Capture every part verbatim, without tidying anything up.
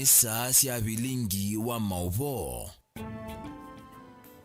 Saa sya vilingi wa maũvoo.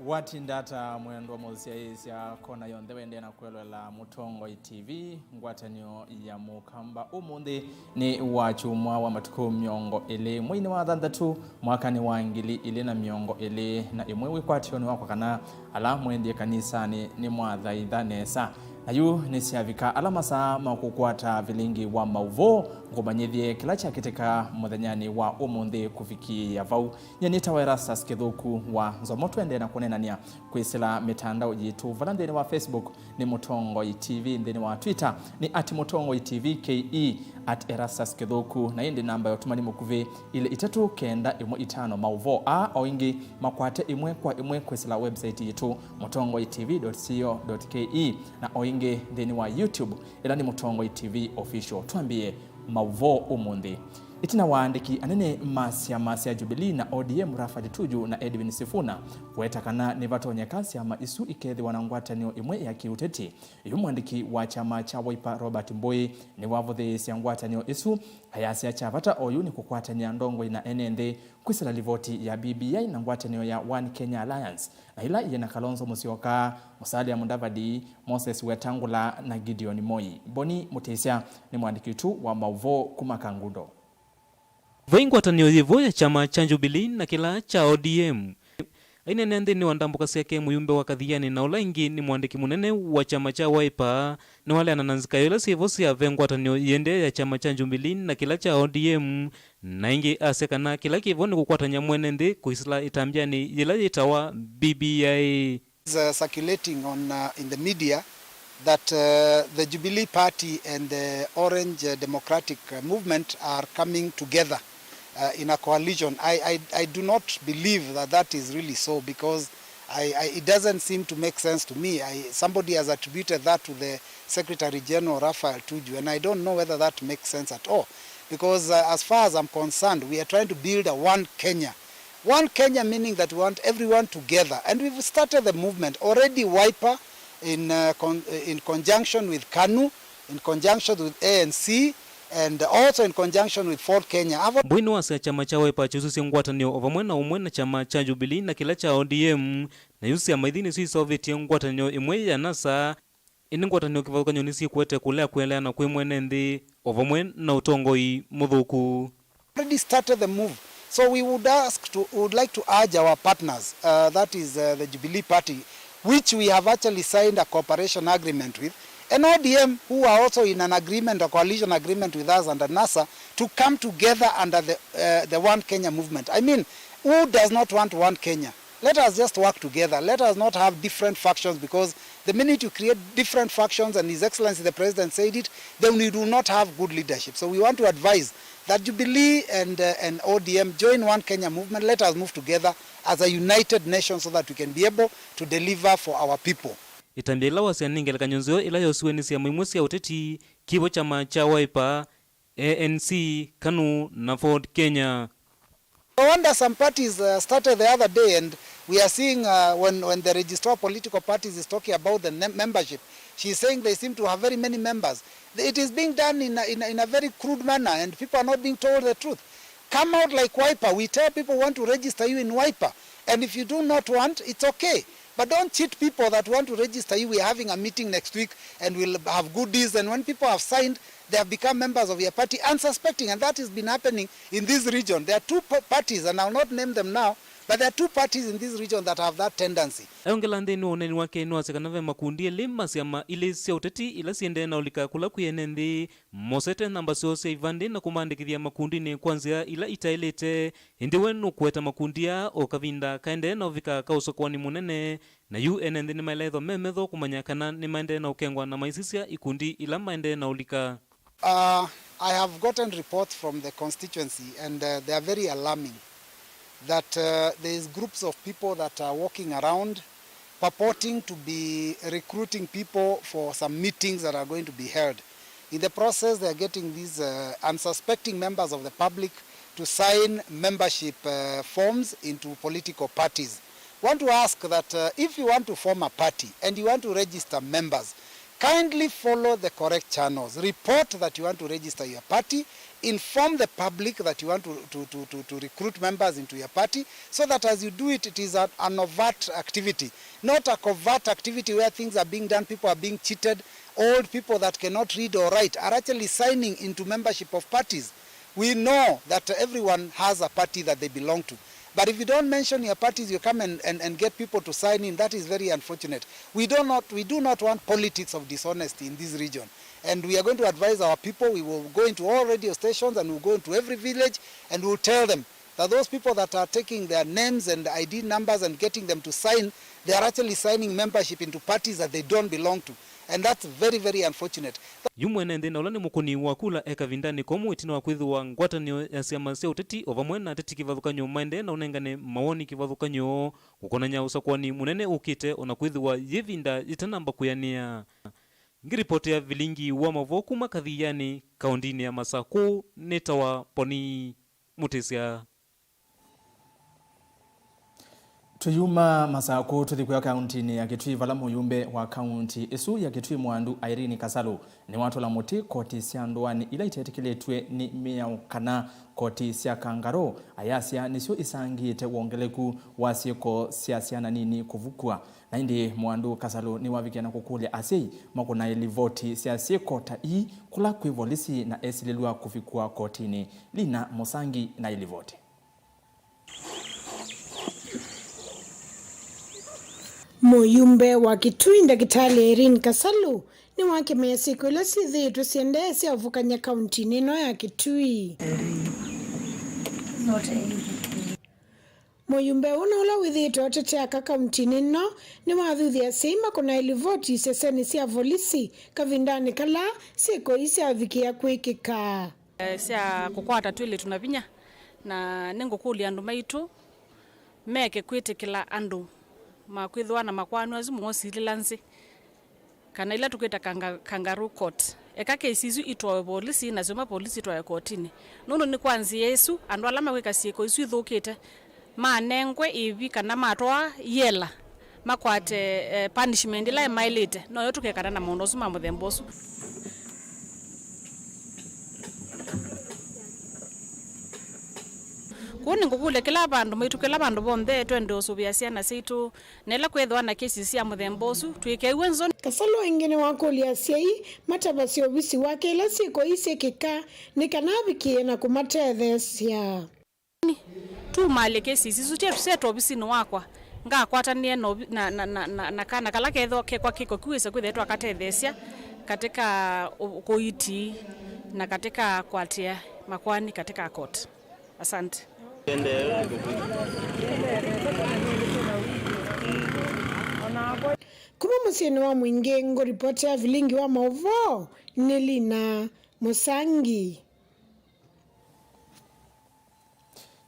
Watinda ata mwendwa mũsyaĩĩsya kona yonthe wendee na kwĩloela Mũtongoi T V, ngwatanĩo ya Mũkamba? Ũmũnthĩ nĩ Wakyumwa wa matukũ mĩongo ĩlĩ mweinĩ wa thanthatũ mwakanĩ wa ngili ilĩ na mĩongo ĩlĩ na ĩmwe. Wĩkwatyo nĩ wakwa kana ala mwenthie kanisanĩ nĩmwathaitha nesa. Na yu nĩsyavika ala masaa ma kũkwata vilingi wa maũvoo, ngũmanyĩthye kĩla kyakĩtĩka mũthenyanĩ wa ũmũnthĩ kũvikĩĩa vau. Nyie nĩtawa Erastus Kĩthũku wa Nzomo. Twendee na kũneenany'a kwĩsĩla mĩtandao yitũ. Vala nthĩnĩ wa Facebook nĩ Mũtongoi T V, nthĩnĩ wa Twitter nĩ at Mũtongoi T V K E, at Erastus Kĩthũku, na ĩndĩ namba ya ũtũmani mũkuvĩ ilĩ itatũ kenda ĩmwe itano. Maũvoo aa o ĩngĩ makwate ĩmwe kwa ĩmwe kwĩsĩla website yitũ, mũtongoi T V dot co dot K E, na o ĩngĩ nthĩnĩ wa YouTube, ĩla nĩ Mũtongoi T V Official. Twambĩe maũvoo ũmũnthĩ. Ĩtina wa aandĩki anene ma syama sya Jubilee na O D M, Raphael Tuju na Edwin Sifuna, kũweta kana nĩvatonyeka syama isu ikethĩwa na ngwatanĩo ĩmwe ya kĩũteti, yu mwandĩki wa kyama kya Wiper Robert Mbũĩ nĩwavũthĩĩsya ngwatanĩo ĩsu, ayasya kya vata oyu nĩ kũkwatany'a ndongoi na ene nthĩ kwĩsĩla livoti ya B B I na ngwatanĩo ya One Kenya Alliance, na ĩla yĩ na Kalonzo Musyoka, Musalia Mudavadi, Moses Wetangula na Gideon Moi. Boni Mũtĩsya nĩ mwandĩki witũ wa maũvoo kuma Kangundo. Vai ngwatanĩo yĩvo ya kyama kya Jubilee na kĩla kya O D M? Aineenea nthĩnĩ wa ndambũka syake, mũyumbe wa Kathiani na ũla ĩngĩ nĩ mwandĩki mũnene wa kyama kya Wiper nĩwaleana na nzika ila syĩvo sya ve ngwatanĩo yĩendee ya kyama kya Jubilee na kĩla kya O D M, na ĩngĩ asya kana kĩla kĩvo nĩ kũkwatany'a mwene nthĩ kwĩsĩla ĩtambyanĩ yĩla yĩtawa B B I. Is, uh, circulating on, uh, in the media that, uh, the Jubilee Party and the Orange, uh, Democratic, uh, Movement are coming together, uh, in a coalition. I, I, I do not believe that that is really so, because I, I, it doesn't seem to make sense to me. I, somebody has attributed that to the Secretary General Raphael Tuju, and I don't know whether that makes sense at all, because, uh, as far as I'm concerned, we are trying to build a one Kenya. One Kenya, meaning that we want everyone together. And we've started the movement already. Wiper, in, uh, con-, in conjunction with KANU, in conjunction with A N C, and also in conjunction with Ford Kenya, have... Mbũĩ nĩwasya kyama kya Wiper kyusũsye ngwatanĩo o vamwe na ũmwe na kyama kya Jubilee na kĩla kya O D M, na yu syama ithi nĩsyo iseũvĩtye ngwatanĩo ĩmwe ya NASA. Ĩndĩ ngwatanĩo kĩvathũkany'o nĩsyĩkwete kũlea kwĩeleana kwĩ mwene nthĩ o vamwe na ũtongoi mũthũku. Already started the move. So we would ask to, we would like to urge our partners, uh, that is, uh, the Jubilee Party, which we have actually signed a cooperation agreement with, and O D M, who are also in an agreement, a coalition agreement with us under NASA, to come together under the, uh, the One Kenya movement. I mean, who does not want One Kenya? Let us just work together. Let us not have different factions, because the minute you create different factions, and His Excellency the President said it, then we do not have good leadership. So we want to advise that Jubilee and, uh, and O D M join One Kenya movement. Let us move together as a united nation so that we can be able to deliver for our people. Ĩtambya ĩla wasya nĩ ngelekany'o nzeo ĩla yosiwe nĩ syama imwe sya ũteti, kĩvo kyama kya Wiper, A N C, KANU, na Ford Kenya. No wonder some parties, uh, started the other day, and we are seeing, uh, when, when the registrar of political parties is talking about the num-, membership, she's saying they seem to have very many members. It is being done in a, in a, in a very crude manner, and people are not being told the truth. Come out like Wiper. We tell people we want to register you in Wiper, and if you do not want, it's okay. But don't cheat people that want to register you. We are having a meeting next week and we'll have goodies. And when people have signed, they have become members of your party unsuspecting. And that has been happening in this region. There are two pa-, parties, and I'll not name them now, but there are two parties in this region that have that tendency. Ayongela nthĩnĩ wa ũneeni wake nĩwasya kana ve makundi elĩ ma syama ilĩ sya ũteti ila siendee na ũlika kũla kwĩ ene nthĩ mosete namba syoo sya ivandĩ na kũmaandĩkĩthya makundinĩ kwa nzĩa ila itaĩlĩte. Ĩndĩ we nũkũweta makundi aa o kavinda kaendee na ũvika ka ũsakũani mũnene, na yu ene nthĩ nĩmaĩle ethwa me metho kũmanya kana nĩmaendee na ũkengwa na maisisya ikundi ila maendee na ũlika. Uh, I have gotten reports from the constituency and, uh, they are very alarming that, uh, there is groups of people that are walking around purporting to be recruiting people for some meetings that are going to be held. In the process, they are getting these, uh, unsuspecting members of the public to sign membership, uh, forms into political parties. Want to ask that, uh, if you want to form a party and you want to register members, Kindly follow the correct channels. Report that you want to register your party. Inform the public that you want to, to, to, to, to recruit members into your party, so that as you do it, it is an, an overt activity, not a covert activity where things are being done, people are being cheated, old people that cannot read or write are actually signing into membership of parties. We know that everyone has a party that they belong to. But if you don't mention your parties, you come and, and, and get people to sign in, that is very unfortunate. We do not, we do not want politics of dishonesty in this region. And we are going to advise our people. We will go into all radio stations and we'll go into every village and we'll tell them that those people that are taking their names and I D numbers and getting them to sign, they are actually signing membership into parties that they don't belong to. And that's very, very unfortunate. Yu mwene nthĩ na ũla nĩ mũkũni wa kula e kavindanĩ komũ ĩtina wa kwĩthĩwa ngwatanĩo ya syama sya ũteti o vamwe na ateti kĩvathũkany'o maendee na ũnengane mawoni kĩvathũkany'o kũkonany'a ũsakũani mũnene ũkĩte, o na kwĩthĩwa yĩ ĩvinda yĩtanamba kwĩanĩa. Ngĩripotĩa vilingi wa mavoo kuma Kathianĩ, kaũndĩnĩ ya Masakũ, nĩtawa Poni Mũtĩsya. Tũyuma Masakũ tũthi kwĩa kaũntĩnĩ ya Kitui, vala mũyumbe wa kaũntĩ ĩsu ya Kitui Mwandu, Irene Kasalu, nĩwatũla mũtĩ koti sya ndũanĩ ila itetĩkĩlĩtw'e nĩ mĩao kana koti sya kangaroo, ayasya nĩsyo isangĩte wongeleku wa syĩko sya syana nini kũvukw'a. Na ĩndĩ Mwandu Kasalu nĩwavikie na kũkũlya asyai makũnae livoti sya syĩko ta ii kũla kwĩ volisi na esilĩlw'a kũvikw'a kotinĩ. Lina Mũsangi na ilivoti. Mũyumbe wa Kitui, Ndakĩtalĩ Irene Kasalu, nĩwakemea syĩko ila syĩthĩĩtwe syĩendee sya ũvukany'a kaũntĩnĩ ĩno ya Kitui. Mũyumbe ũũ na ũla wĩthĩĩtwe ũtetea aka kaũntĩnĩ ĩno nĩwathuthya asyai makũnae livoti isesenĩ sya volisi kavindanĩ kala syĩko ii syavikĩa kwĩkĩka. Eh, sya kũkwata twĩlĩtu na vinya, na nĩngũkũlya andũ maitũ meke kwĩtĩkĩla andũ makwĩthĩwa na makwanu asu moosilĩla nzĩ, kana ila tũkwĩta kanga-, kangaroo court. Eka kesi isu itwawe volisi, nasyo mavolisi itwawe kotinĩ, nũndũ nĩ kwa nzĩa ĩsu andũ ala makwĩka syĩko isu ithũkĩte manengwe ĩvi kana matwawa yela, makwate, eh, punishment ĩla ĩmaĩlĩte, noyo tũkekana na maũndũ asu ma mũthemba ũsu. Kwoou nĩngũkũlya kĩla vandũ maitũ, kĩla vandũ vonthe, twende ũsũvĩa syana syaitũ, na ĩla kwĩthĩwa na kesi sya mũthemba ũsu, twĩkew'e nzoni. Kasalu ĩngĩ nĩwakũlya asyai matavasye ovisi wake ĩla syĩko ii syĩkĩka, nĩ kana avikĩe na kũmatetheesya. Tumalye kesi isu, tye tũsete ovisinĩ wakwa, ngakwatanĩe na ovi-, na, na, na, na, na kana kala kethĩwa kekwa kĩko kĩu, wĩse kwĩthĩa twakatetheesya katika ũ-, kũiiti na katika kwatĩa makwani katika court. Asante. Kuma mũsyĩnĩ wa Mwingĩ, ngũripotĩa vilingi wa maũvoo nĩ Lina Mũsangi.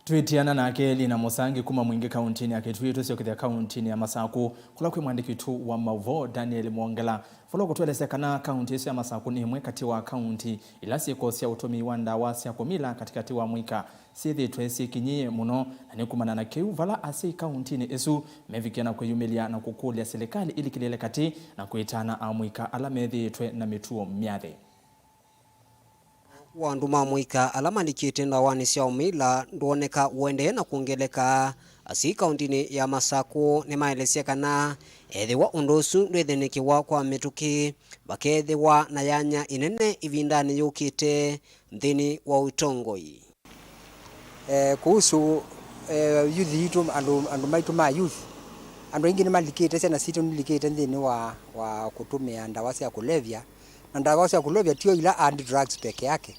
Twĩtiana nake Lina Mũsangi kuma Mwingĩ kaũntĩnĩ ya Kitui, tũsyokethya kaũntĩnĩ ya Masakũ, kũla kwĩ mwandĩki witũ wa maũvoo Daniel Mwongela, vala ũkũtũelesya kana kaũntĩ ĩsu ya Masakũ nĩ ĩmwe katĩ wa kaũntĩ ila syĩko sya ũtũmĩi wa ndawa sya kũmila katĩkatĩ wa mũika syĩthĩĩtwe syĩkinyĩĩe mũno, na nĩ kumana na kĩu vala asyai kaũntĩnĩ ĩsu mevikie na kwĩyumĩlya na kũkũlya silikalĩ ĩlikĩlĩle katĩ na kwĩtana amũika ala methĩĩtwe na mĩtuo myathĩ. Wa andũ ma mũika ala malikĩte ndawanĩ sya ũmila ndwoneka ũendee na kwongeleka. Asyai kaũntĩnĩ ya Masakũ nĩmaelesya kana ethĩwa ũndũ ũsu ndwĩthĩnĩkĩwa kwa mĩtũkĩ, vakeethĩwa na yanya ĩnene ĩvindanĩ yũkĩte nthĩnĩ wa ũtongoi. Eh, kuhusu, eh, youth yitũ, andũ, andũ maitũ ma youth, andũ aingĩ nĩmalikĩte, syana sitũ nĩlikĩte nthĩnĩ wa, wa kũtũmĩa ndawa sya kũlevya. Na ndawa sya kũlevya tio ila hard drugs peke yake,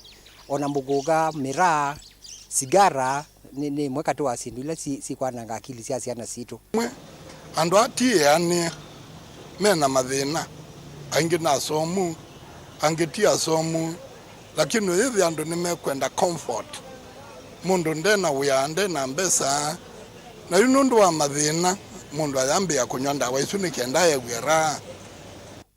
ona mũkũka, mĩraa, sigara, nĩ, nĩ ĩmwe katĩ wa syĩndũ ila syĩ, syĩkwananga akili sya syana sitũ. Mwe, andũ aa ti eanĩe, me na mathĩna, aingĩ nĩ asomu, angĩ ti asomu, lakini ũyĩthĩa andũ nĩmekwenda comfort. Mũndũ nde na wĩa, nde na mbesa, na yu nũndũ wa mathĩna, mũndũ ayambĩĩa kũnyw'a ndawa isu nĩ kenda ew'e raha.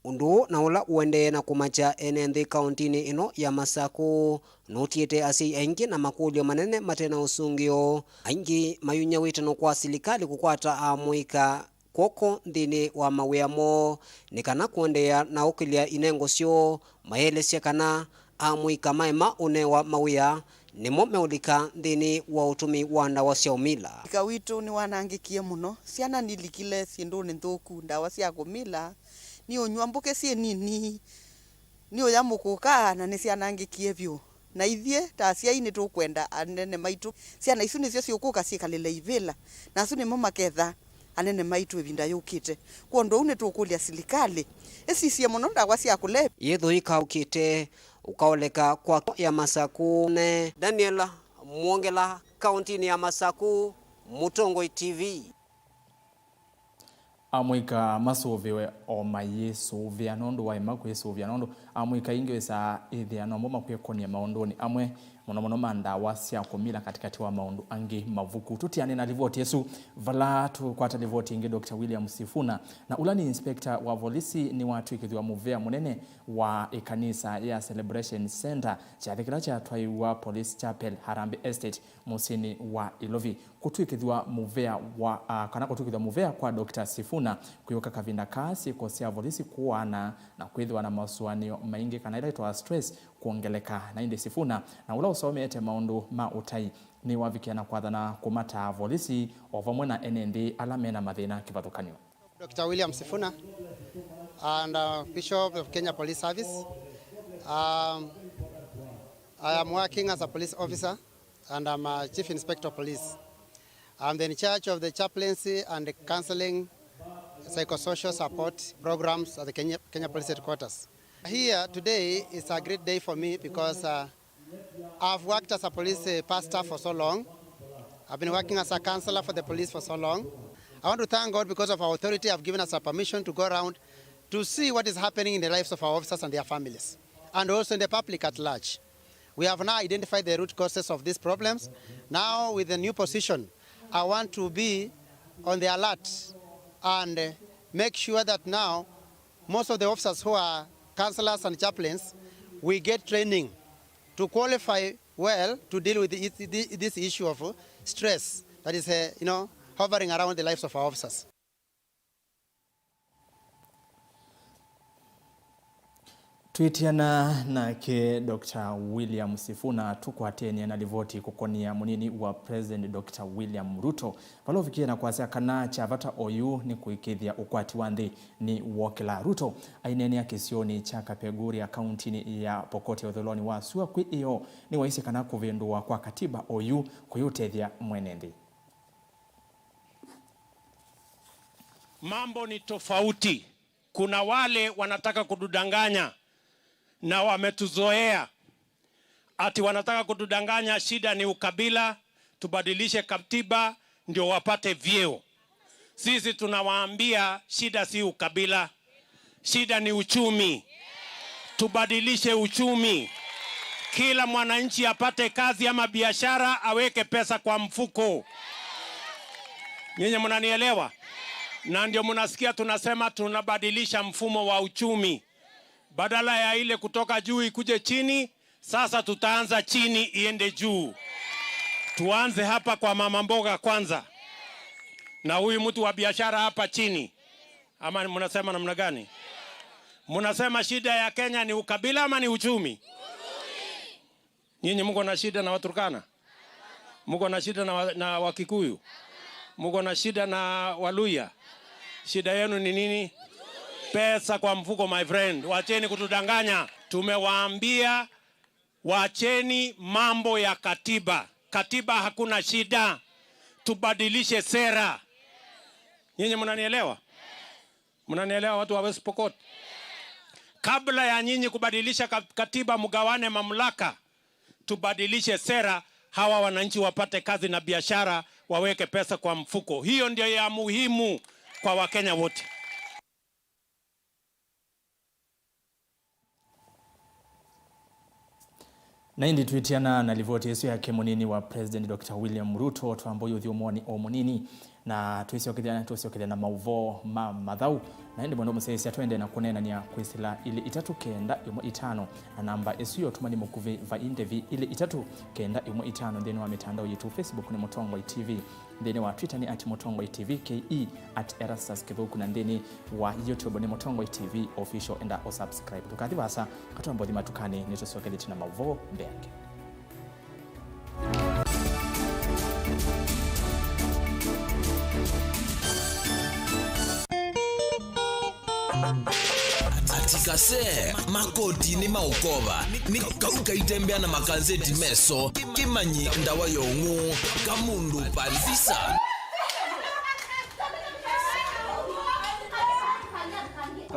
Ũndũ ũũ na ũla ũendee na kũmakya ene nthĩ kaũntĩnĩ ĩno ya Masakũ, nũtiĩte asyai aingĩ na makũlyo manene mate na ũsũngĩo, aingĩ mayunyawĩte no kwa silikalĩ kũkwata amũika kw'oko nthĩnĩ wa mawĩa moo, nĩ kana kũendeea na ũkĩlya inengo syoo, maelesya kana amũika maema ũnewa mawĩa nĩmo meũlika nthĩnĩ wa ũtũmĩi wa ndawa sya ũmila. Ika witũ nĩwanangĩkie mũno. Syana nilikile syĩndũnĩ nthũku, ndawa sya kũmila, niũnyw'a mbũkĩ syĩ nini, niũya mũkũka, na nĩsyanangĩkie vyũ. Na ithyĩ ta asyai nĩtũkwenda anene maitũ, syana isu nĩsyo siũkũka syĩkalĩle ivĩla, na asu nĩmo maketha anene maitũ ĩvinda yũkĩte. Kwondũ ũu nĩtũkũlya silikalĩ ĩsisye mũno ndawa sya kũlevya. Yĩthũi kaũkĩte ũkaoleka kwa ya Masaku ne. Daniel Mwongela, kaũntĩnĩ ya Masaku, Mũtongoi T V. Amũika masũvĩwe o mayĩsũvĩa nũndũ waema kwĩsũvĩa, nũndũ amũika aingĩ wĩsaa ĩthĩa nomo makwĩkũnĩa maũndũnĩ amwe, mũno mũno ma ndawa sya kũmila katĩkatĩ wa maũndũ angĩ mavuku. Tũtianĩe na livoti ĩsu, vala tũkwata livoti ĩngĩ, Doctor William Sifuna, na ũla nĩ inspector wa volisi, nĩwatw'ĩkĩthw'a mũvea mũnene wa ĩkanisa ya Celebration Center, kyathĩ kĩla kyatwaiwa Police Chapel, Harambee Estate, mũsyĩnĩ wa Ilovi. Kũtw'ĩkĩthw'a mũvea wa, a, kana kũtw'ĩkĩthw'a mũvea kwa Doctor Sifuna kwĩũka kavinda kaa syĩko sya volisi kũaana na kwĩthĩwa na masũanĩo maingĩ kana ĩla ĩtawa stress kwongeleka. Na ĩndĩ Sifuna, na ũla ũsomete maũndũ ma ũtai, nĩwavikĩa na kwathana kũmataa volisi o vamwe na ene nthĩ ala mena mathĩna kĩvathũkany'o. Doctor William Sifuna, and, uh, Bishop of Kenya Police Service. Um, I am working as a police officer and I'm a Chief Inspector of Police. I'm the in charge of the chaplaincy and the counseling psychosocial support programs at the Kenya, Kenya Police Headquarters. Here today is a great day for me because, uh, I've worked as a police, uh, pastor for so long. I've been working as a counselor for the police for so long. I want to thank God because of our authority have given us a permission to go around to see what is happening in the lives of our officers and their families, and also in the public at large. We have now identified the root causes of these problems. Now, with the new position, I want to be on the alert and, uh, make sure that now most of the officers who are counselors and chaplains, we get training to qualify well to deal with the, the, this issue of stress that is, uh, you know, hovering around the lives of our officers. Twĩtiana nake Doctor William Sifuna, tũkwatenie na livoti kũkonĩa mũnini wa President Doctor William Ruto, vala ũvikie na kwasya kana kya vata oyu nĩ kũĩkĩĩthya ũkwati wa nthĩ nĩ wokĩla. Ruto aineenea kĩsionĩ kya Kapenguria, kauntinĩ ya Pokot ya ũthũĩlonĩ wa sua kwĩ ĩoo, nĩwaisye kana kũvĩndũwa kwa katiba oyu kũyĩũtethya mwene nthĩ. Mambo ni tofauti. Kuna wale wanataka kutudanganya na wametuzoea. Ati wanataka kutudanganya, shida ni ukabila, tubadilishe katiba ndio wapate vyeo. Sisi tunawaambia shida si ukabila. Shida ni uchumi. Tubadilishe uchumi. Kila mwananchi apate kazi ama biashara, aweke pesa kwa mfuko. Nyinyi mnanielewa? Na ndio mnasikia tunasema tunabadilisha mfumo wa uchumi. Badala ya ile kutoka juu ikuje chini, sasa tutaanza chini iende juu. Tuanze hapa kwa mama mboga kwanza. Na huyu mtu wa biashara hapa chini. Ama mnasema namna gani? Mnasema shida ya Kenya ni ukabila ama ni uchumi? Nyinyi mko na shida na Waturkana? Mko na shida na wa-, na Wakikuyu? Mko na shida na Waluya? Shida yenu ni nini? Pesa kwa mfuko, my friend. Wacheni kutudanganya. Tumewaambia, wacheni mambo ya katiba. Katiba hakuna shida. Tubadilishe sera. Nyinyi mnanielewa? Mnanielewa, watu wa West Pokot? Kabla ya nyinyi kubadilisha ka-, katiba, mgawane mamlaka, tubadilishe sera, hawa wananchi wapate kazi na biashara, waweke pesa kwa mfuko. Hiyo ndio ya muhimu kwa Wakenya wote. Na ĩndĩ twĩtiana na livoti ĩsu yake, mũnini wa President Doctor William Ruto, twamba ũyũthi ũmoni o mũnini. Na twĩsyokethya, tũsyokethya na maũvoo ma mathaũ. Na ĩndĩ mwendwa mũsyaĩĩsya, tũendee na kũneenany'a kwĩsĩla ilĩ itatũ kenda ĩmwe itano, na namba ĩsu ya ũtũmani mũkuvĩ vai ndevi, ilĩ itatũ kenda ĩmwe itano, nthĩnĩ wa mĩtandao yitũ. Facebook nĩ Mũtongoi T V, nthĩnĩ wa Twitter nĩ at Mũtongoi T V K E, at Erastus Kĩthũku, na nthĩnĩ wa YouTube nĩ Mũtongoi T V Official. Enda ũsubscribe. Ndũkathi vaasa, katwamba ũthi matukanĩ, nĩtũsyokethĩtye na maũvoo mbeange. Atikase makoti nĩ maũkova, nĩ kau kaitembea na makanzeti meso, kĩmanyi ndawa ya ũng'ũ, kamũndũ palisa.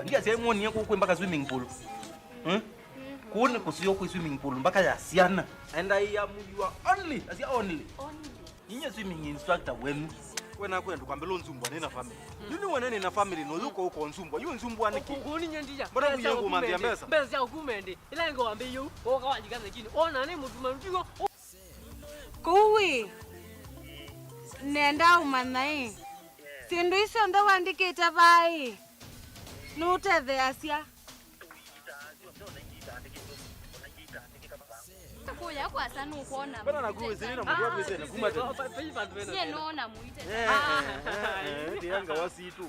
Ndia sya mwonie kũkwĩ mpaka swimming pool. Hmm? Kũu nĩ kũseo kwĩ swimming pool mpaka ya syana. And I am your only, asya only. Only. Ninye swimming instructor wenu. We naku ndũkambĩlwa ũnzumbwa nĩ na family. Yu nĩ wene nĩ na family na ũyũka ũkonzumbwa. Yu ũnzumbwa nĩkĩ? Kũu ninye ndiya. Mbona kuya kũmanthĩa mbesa? Mbesa sya kumende. Ila ngo wambe yu, woka wajika mekini. Ona nĩ mũtuma ndigo. Kũu ĩ, nenda ũmanya ĩ, syĩndũ isu syonthe wandĩkĩte vaa ĩ, nũtetheeasya? Kũya kwasa nũkwona. Mbona naku wĩsĩlĩ na mũndũ waku wĩsĩlĩ na kuma tene? Nyie nona mũite. Eh, eh, eh, eh, ndianga wasitu.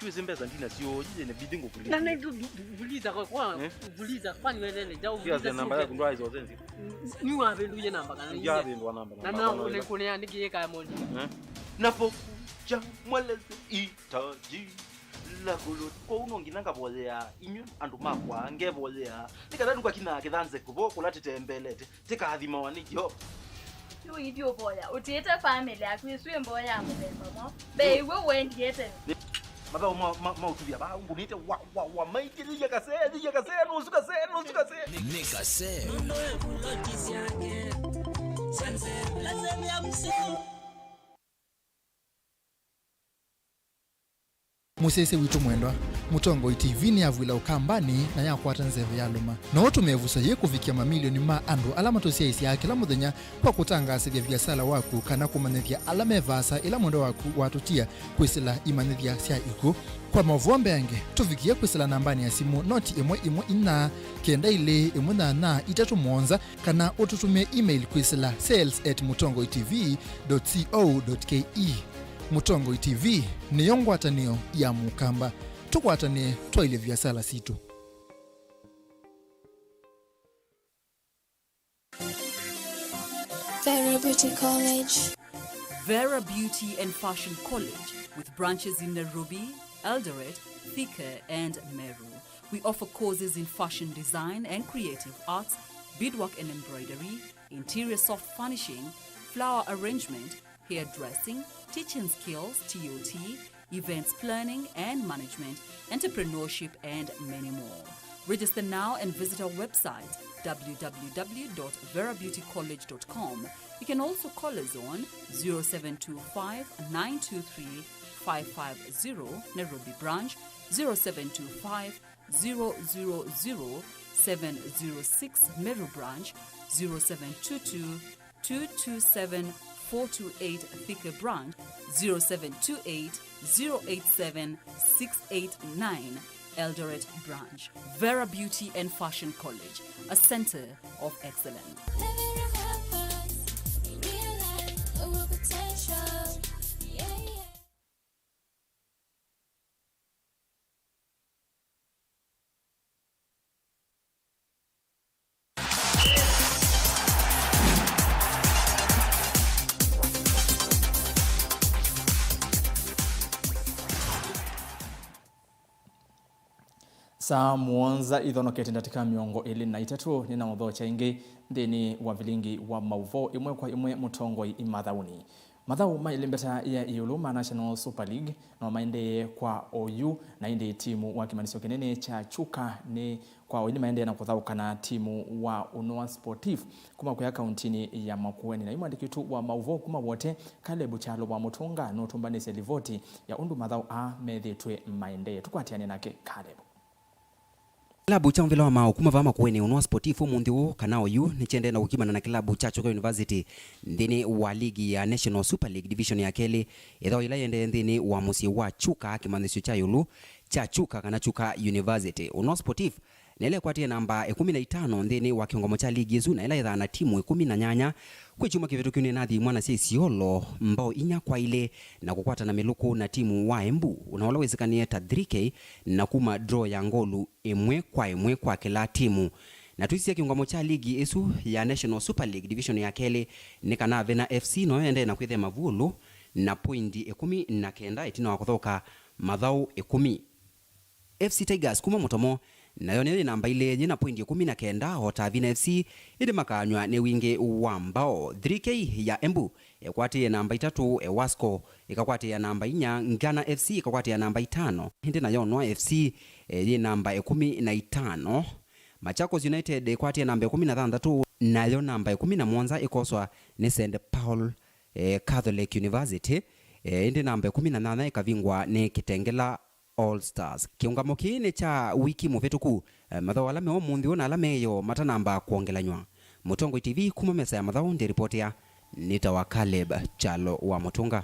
Twĩsĩ mbesa ndinasyo, jije inabidi ngũkulipa. Na nĩ vuliza kwa, kwa, eh? Vuliza, kwani wewe ndio vuliza. Sio namba yaku ndo aizo zenzi. Ni wa vindu ye namba kana. Ya vindu namba. Na na nikuneandikie kaya mondi. Eh? Napokuja mweleze hitaji la kuludi. Kwa uno nginya ngavoyea, inyu andũ makwa, ngevoyea. Nĩkatha ndũkakina kĩthanze kũvo kũla tĩtembelete. Tĩkathimawa nĩ Yeova. Yu ithyĩ ũvoya, ũtiĩte famĩlĩ yaku ĩsu ĩ mboya ya mũthemba mwaũ? Mbee ĩw'o ũendie tene. Nĩ mathaũ ma, ma, ma ũtuvya vaa ngũnĩte wa, wa, wa, maitĩlĩlya kasee, thilya kasee, nusu kasee, nusu kasee. Nĩ kasee. Mũsyaĩĩsya witũ mwendwa, Mũtongoi T V nĩyavw'ĩla Ũkambanĩ na yakwata nzeve ya lũma. No ũtũme ĩvuso yĩĩ kũvikĩa mamilioni ma andũ ala matũsyaĩĩsyaa kĩla mũthenya kwa kũtangaasĩthya viasala waku kana kũmanyĩthya ala me vaasa ĩla mwendwa waku watũtia kwĩsĩla imanyĩthya sya ikw'ũ. Kwa maũvoo mbeange, tũvikĩe kwĩsĩla nambanĩ ya simũ noti ĩmwe ĩmwe inya kenda ilĩ ĩmwe nyanya itatũ mũonza, kana ũtũtũmĩe email kwĩsĩla sales at mũtongoi T V dot co dot K E. Mũtongoi T V nĩyo ngwatanĩo ya Mũkamba. Tũkwatanĩe twaĩlye viasala sitũ. Vera Beauty College. Vera Beauty and Fashion College, with branches in Nairobi, Eldoret, Thika, and Meru. We offer courses in fashion design and creative arts, beadwork and embroidery, interior soft furnishing, flower arrangement, hairdressing, teaching skills, T O T, events planning and management, entrepreneurship, and many more. Register now and visit our website, w w w dot vera beauty college dot com. You can also call us on zero seven two five, nine two three, five five zero, Nairobi branch, zero seven two five, zero zero zero, seven zero six, Meru branch, zero seven two two, two two seven, four two eight, Thika branch, zero seven two eight, zero eight seven, six eight nine, Eldoret branch. Vera Beauty and Fashion College, a center of excellence. Saa mũonza ithonokete ndatĩka mĩongo ĩlĩ na itatũ, nĩnaũthokya ĩngĩ nthĩnĩ wa vilingi wa maũvoo ĩmwe kwa ĩmwe mũtongoi mathaũnĩ. Mathaũ ma ĩlembeta ya ĩũlũ ma National Super League no maendee kwa oyu, na ĩndĩ timu wa kĩmanyĩsyo kĩnene kya Chuka nĩ kwa oyu nĩmaendee na kũthaũka na timu wa Unoa Sportif kuma kũya kauntinĩ ya Makueni. Na yu mwandĩki witũ wa maũvoo kuma Wote, Caleb Kyalo wa Mũtũnga, nũtũmbanĩsye livoti ya ũndũ mathaũ aa methĩtwe maendee. Tũkwatĩane nake Caleb. Kĩlabu kya mũvĩla wa maũ kuma vaa Makueni, Ũnũa Sportif, ũmũnthĩ ũũ kana oyu nĩkyendee na kũkimana na kĩlabu kya Chuka University nthĩnĩ wa ligi ya National Super League Division ya kelĩ, ĩthau yĩla yĩendee nthĩnĩ wa mũsyĩ wa Chuka, kĩmanyĩsyo kya ĩũlũ kya Chuka kana Chuka University. Ũnũa Sportif na ĩla ĩkwatie namba ĩkũmi na itano nthĩnĩ wa kĩũngamo kya ligi ĩsu, na ĩla ĩthaa na timu ĩkũmi na nyanya. Kwĩ kyumwa kĩvĩtũku nĩnathimwa na sya Isiolo mbao inya kwa ilĩ na kũkwatana mĩlũkũ na timu wa Embu, na ũla wĩsĩkanĩe ta three K, na kuma draw ya ngolu ĩmwe kwa ĩmwe kwa kĩla timu. Na twĩsisya kĩũngamo kya ligi ĩsu ya National Super League Division ya kelĩ, nĩ kana Vena F C no ĩendee na kwĩthema vuũlũ na poindi ĩkũmi na kenda ĩtina wa kũthoka mathaũ ĩkũmi. F C Tigers kuma Mũtomo, nayo nĩyo yĩ namba ilĩ yĩ na poindi ĩkũmi na kenda, o ta Vina F C, ĩndĩ makaanywa nĩ wingĩ wa mbao. Three K ya Embu ĩkwatĩĩe namba itatũ, e, Wasco ĩkakwatĩĩa namba inya, Ngana F C ĩkakwatĩĩa namba itano, ĩndĩ nayo Ũnũa F C, e, yĩ namba ĩkũmi na itano. Machakos United ĩkwatĩĩe namba ĩkũmi na thanthatũ, nayo namba ĩkũmi na mũonza ĩkoswa nĩ Saint Paul, e, Catholic University, e, ĩndĩ namba ĩkũmi na nyanya ĩkavingwa nĩ Kitengela All Stars. Kĩũngamo kĩĩ nĩ kya wiki mũvĩtũku. Eh, mathaũ ala me ũmũnthĩ ũũ na ala meyo matanamba kwongelanywa. Mũtongoi T V kuma mesa ya mathaũ ndĩripotĩa nĩtawa Caleb Kyalo wa Mũtũnga.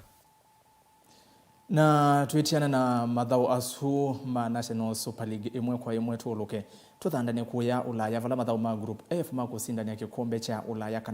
Na twĩtiana na mathaũ asu ma National Super League ĩmwe kwa ĩmwe, tũũlũke tũthandane kũya Ũlaya, vala mathaũ ma Group F ma kũsindany'a kĩkombe kya Ũlaya kana